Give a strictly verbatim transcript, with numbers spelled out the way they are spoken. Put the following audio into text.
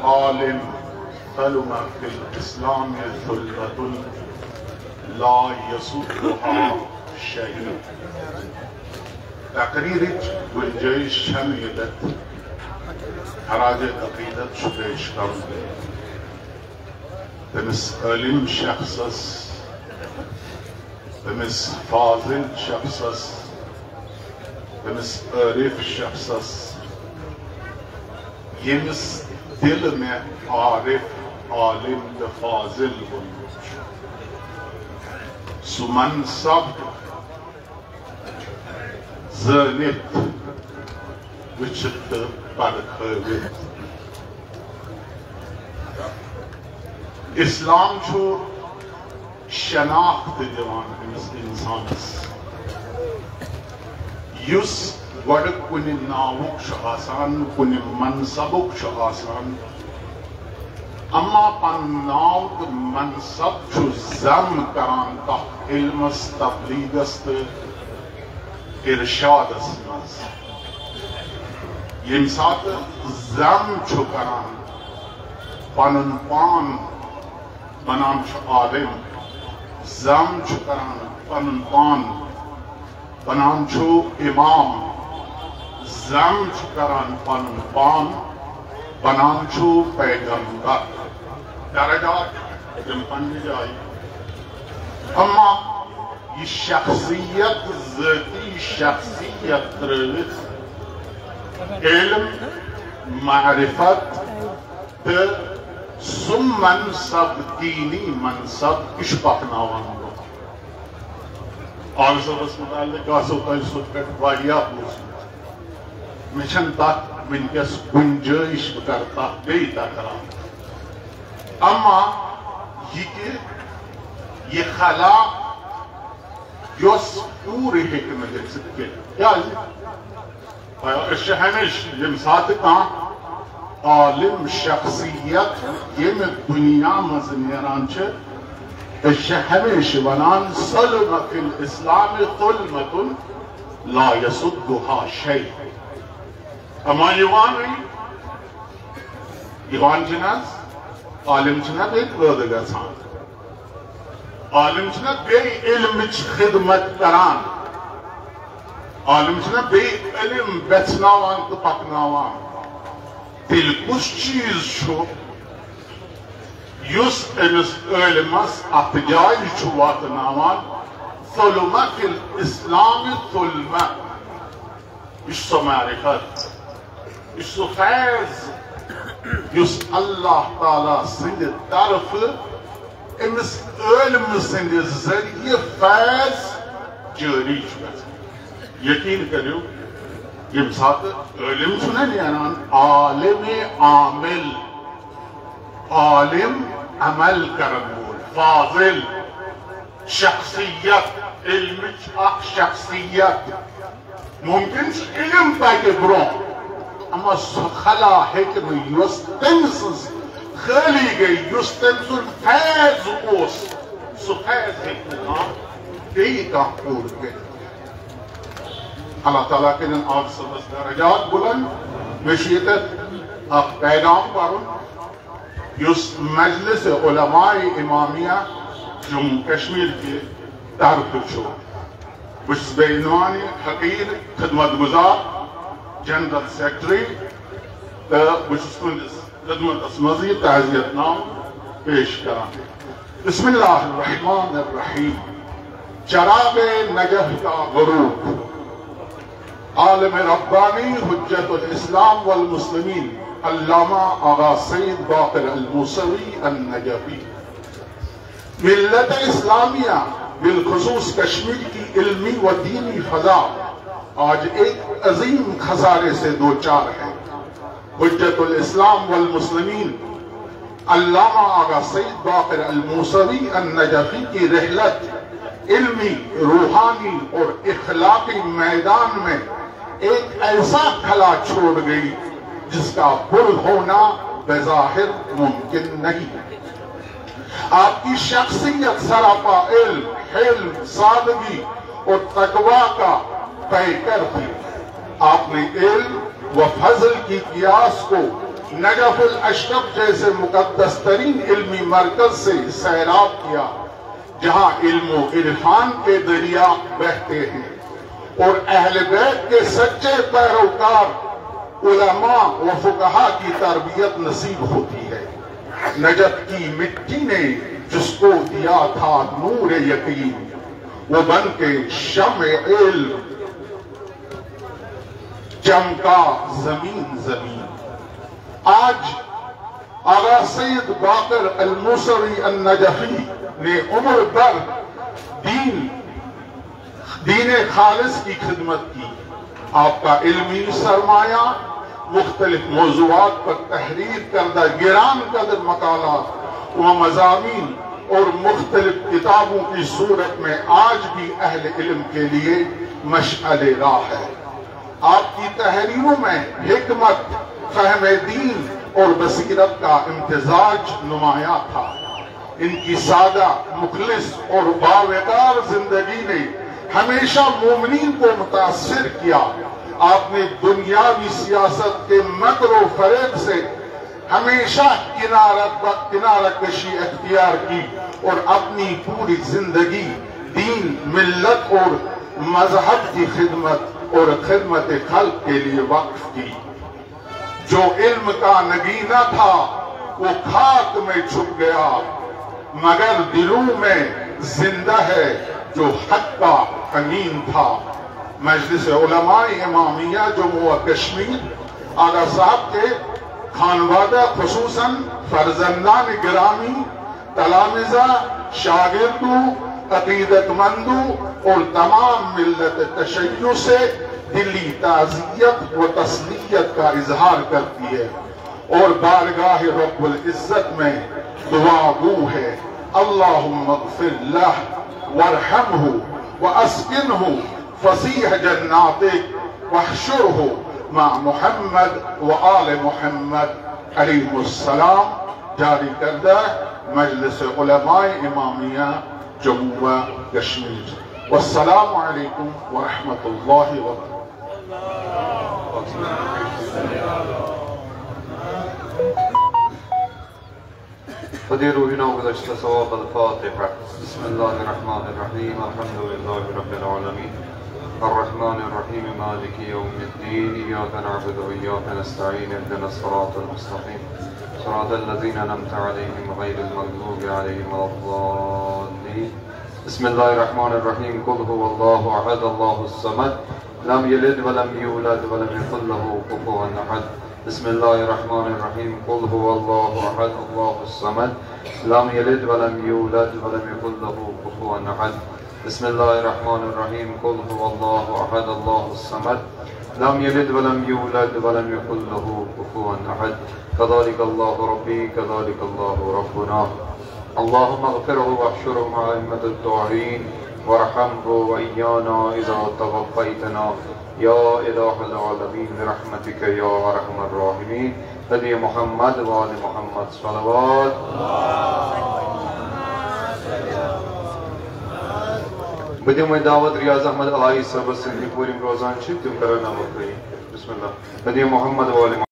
عالم ظلم في الاسلام ظلمة لا يسدها شيء۔ تقریرٕچ گنجٲیش چھنہٕ ییٚتٮ۪تھ، خراج عقیدت چھُ پیش کرُن تٔمِس عٲلِم شخصس، تٔمِس فاضل شخصس، تٔمِس عٲرِف شخصس، ییٚمِس دِلہٕ مےٚ عارف، عالم تہٕ فاضل ووٚنمُت چھُ۔ سُہ منصب زٲنِتھ، وٕچھِتھ تہٕ پرکھٲوِتھ۔ اسلام چھُ شناخت دِوان أمِس اِنسانَس، یُس گۄڈٕ کُنہِ ناوُک چھُ آسان، کُنہِ منصبُک چھُ آسان، اما پنُن ناو تہٕ منصب چھُ ضم کران تتھ علمس، تبلیغس تہٕ ارشادس منٛز۔ ییٚمہِ ساتہٕ ضم چھُ کران پنُن پان، بنان چھُ عالم، ضم چھُ کران پنُن پان، بنان چھُ امام، ضم چھُ کران پنُن پان، بنان چھُ پیغمبر۔ درجات تِم پننہِ جایہِ۔ اما یہِ شخصیت، ذٲتی شخصیت ترٲوِتھ علم، معرفت تہٕ سُہ منصب، دینی منصب، یہِ چھُ پکناوان برونٛہہ۔ آغا صٲبس متعلق آسو تۄہہِ سیوٚد پٮ۪ٹھ واریاہ بوٗزمُت۔ مےٚ چھَنہٕ تَتھ وٕنکیٚس گُنجٲیِش بہٕ کَرٕ تَتھ بیٚیہِ تکرار۔ اما یہِ تہِ، یہِ خلا یۄس پوٗرٕ ہیٚکہِ نہٕ گٔژھِتھ کینٛہہ۔ کیٛازِ؟ أسۍ چھِ ہمیشہِ ییٚمہِ ساتہٕ کانٛہہ عالم شخصیت ییٚمہِ دُنیا منٛز نیران چھِ، أسۍ چھِ ہمیشہِ وَنان، "ظلمت الاسلام ظلمت لا یسدها شیء۔" اما یِوانٕے، یِوان چھِنہٕ حظ، عالم چھِنہٕ بیٚیہِ پٲدٕ گژھان۔ عالم چھِنہ بیٚیہِ علمٕچ خدمت کران، عالم چھِنہ بیٚیہِ علم ویژھناوان تہٕ پکناوان۔ تیٚلہِ کُس چیٖز چھُ یُس أمِس عٲلمس اتھ جایہِ چھُ واتناوان؟ ظلمت الاسلام ظلمت۔ یہِ چھُ سُہ معرفت، یہِ چھُ سُہ فیض، یُس اللہ تعالیٰ سٕنٛدِ طرفہٕ أمِس عٲلمہٕ سٕنٛدِ ذٔریعہٕ فیض جٲری چھُ گژھان۔ یقیٖن کٔرِو، ییٚمہِ ساتہٕ عٲلم چھُنہ نیران، عالم عامل، عالم عمل کرن وول، فاضل، شخصیت، علمٕچ اکھ شخصیت۔ ممکن چھُ علم پکہِ برونٛہہ، اما سُہ خلا ہیٚکہِ نہٕ، یۄس تٔمۍ سٕنٛز خٲلی گٔے، یُس تٔمۍ سُنٛد فیض اوس، سُہ فیض ہیٚکہِ نہٕ کانٛہہ بیٚیہِ کانٛہہ پوٗرٕ کٔرِتھ۔ اللہ تعالیٰ کٔرِن آغا صٲبس درجات بلند۔ مےٚ چھُ ییٚتٮ۪تھ اکھ پیغام پرُن، یُس مجلس علماء امامیہ جموں کشمیر کہِ طرفہٕ چھُ۔ بہٕ چھُس بے عنوان حقیٖر خدمت گزار جنرل سیکرٹری، تہٕ بہٕ چھُس تُہنٛدِس خدمتس منٛز یہِ تعزیت نامہٕ پیش کران۔ بسم اللہ الرحمن الرحیم۔ چراغ نجف کا غروب، عالم ربانی، حجت الاسلام والمسلمین، علامہ آغا سید باقر الموسوی النجفی۔ ملت اسلامیہ، بالخصوص کشمیر کی علمی و دینی فضا آج ایک عظیم خسارے سے دوچار ہے۔ حجت الاسلام والمسلمین علامہ آغا سید باقر الموسوی النجفی کی رحلت علمی، روحانی اور اخلاقی میدان میں ایک ایسا خلا چھوڑ گئی جس کا پر ہونا بظاہر ممکن نہیں۔ آپ کی شخصیت سراپا علم، حلم، سادگی اور تقوی کا پیکر تھی۔ آپ نے علم و فضل کی قیاس کو نجف الاشرف جیسے مقدس ترین علمی مرکز سے سیراب کیا، جہاں علم و عرفان کے دریا بہتے ہیں اور اہل بیت کے سچے پیروکار علماء و فقہا کی تربیت نصیب ہوتی ہے۔ نجف کی مٹی نے جس کو دیا تھا نور یقین، وہ بن کے شمع علم چمکا زمین زمین۔ آج آغا سید باقر الموسوی النجفی نے عمر بھر دین، دین خالص کی خدمت کی۔ آپ کا علمی سرمایہ، مختلف موضوعات پر تحریر کردہ گران قدر مقالات و مضامین اور مختلف کتابوں کی صورت میں آج بھی اہل علم کے لیے مشعل راہ ہے۔ آپ کی تحریروں میں حکمت، فہم دین اور بصیرت کا امتزاج نمایاں تھا۔ ان کی سادہ، مخلص اور باوقار زندگی نے ہمیشہ مومنین کو متاثر کیا۔ آپ نے دنیاوی سیاست کے مکر و فریب سے ہمیشہ کنارہ، کنارہ کشی اختیار کی اور اپنی پوری زندگی دین، ملت اور مذہب کی خدمت اور خدمت خلق کے لیے وقف کی۔ جو علم کا نگینہ تھا، وہ خاک میں چھپ گیا، مگر دلوں میں زندہ ہے جو حق کا امین تھا۔ مجلس علماء امامیہ جموں و کشمیر، آغا صاحب کے خانوادہ، خصوصاً فرزندان گرامی، تلامذہ، شاگردوں، عقیدت مندوں اور تمام ملت تشیع سے دلی تعزیت و تسلیت کا اظہار کرتی ہے اور بارگاہ رب العزت میں دعا گو ہے، اللهم اغفر له وارحمه واسكنه فسيح جناتك واحشره مع محمد وآل محمد عليهم السلام۔ جاری کردہ مجلس علماء امامیہ جموں و کشمیر۔ والسلام علیکم ورحمۃ اللہ وبرکاتہ۔ پدے روحنا گذشتہ ثواب الفاتحہ۔ بسم اللہ الرحمن الرحیم۔ الحمد للہ رب العالمین۔ الرحمن الرحیم۔ مالک یوم الدین۔ ایاک نعبد و ایاک نستعین۔ اهدنا الصراط المستقیم۔ صراط الذین انعمت علیہم غیر المغضوب علیہم ولا الضالین۔ بسم اللہ الرحمن الرحیم۔ قل هو اللہ احد، اللہ الصمد، لم یلد ولم یولد ولم یکن له کفوا احد۔ بسم اللہ الرحمن الرحیم۔ قل هو اللہ احد، اللہ الصمد، لم یلد ولم یولد ولم یکن له کفوا احد۔ بسم اللہ الرحمن الرحیم۔ قل هو اللہ احد، اللہ الصمد، لم یلد ولم یولد ولم یکن له کفوا احد۔ کذالک اللہ ربی، کذالک اللہ ربنا۔ اللهم اغفره واحشره مع أئمة الطاهرين وارحمه وإيانا إذا توفيتنا يا إله العالمين برحمتك يا أرحم الراحمين۔ پدے محمد و آل محمد صلوات۔ بہٕ دِمہٕ وۄنۍ دعوت ریاض احمد آیی صٲبس، سندھ پوٗرِم روزان چھِ، تِم کرن نمبر۔ بسم اللہ۔ پدے محمد و آل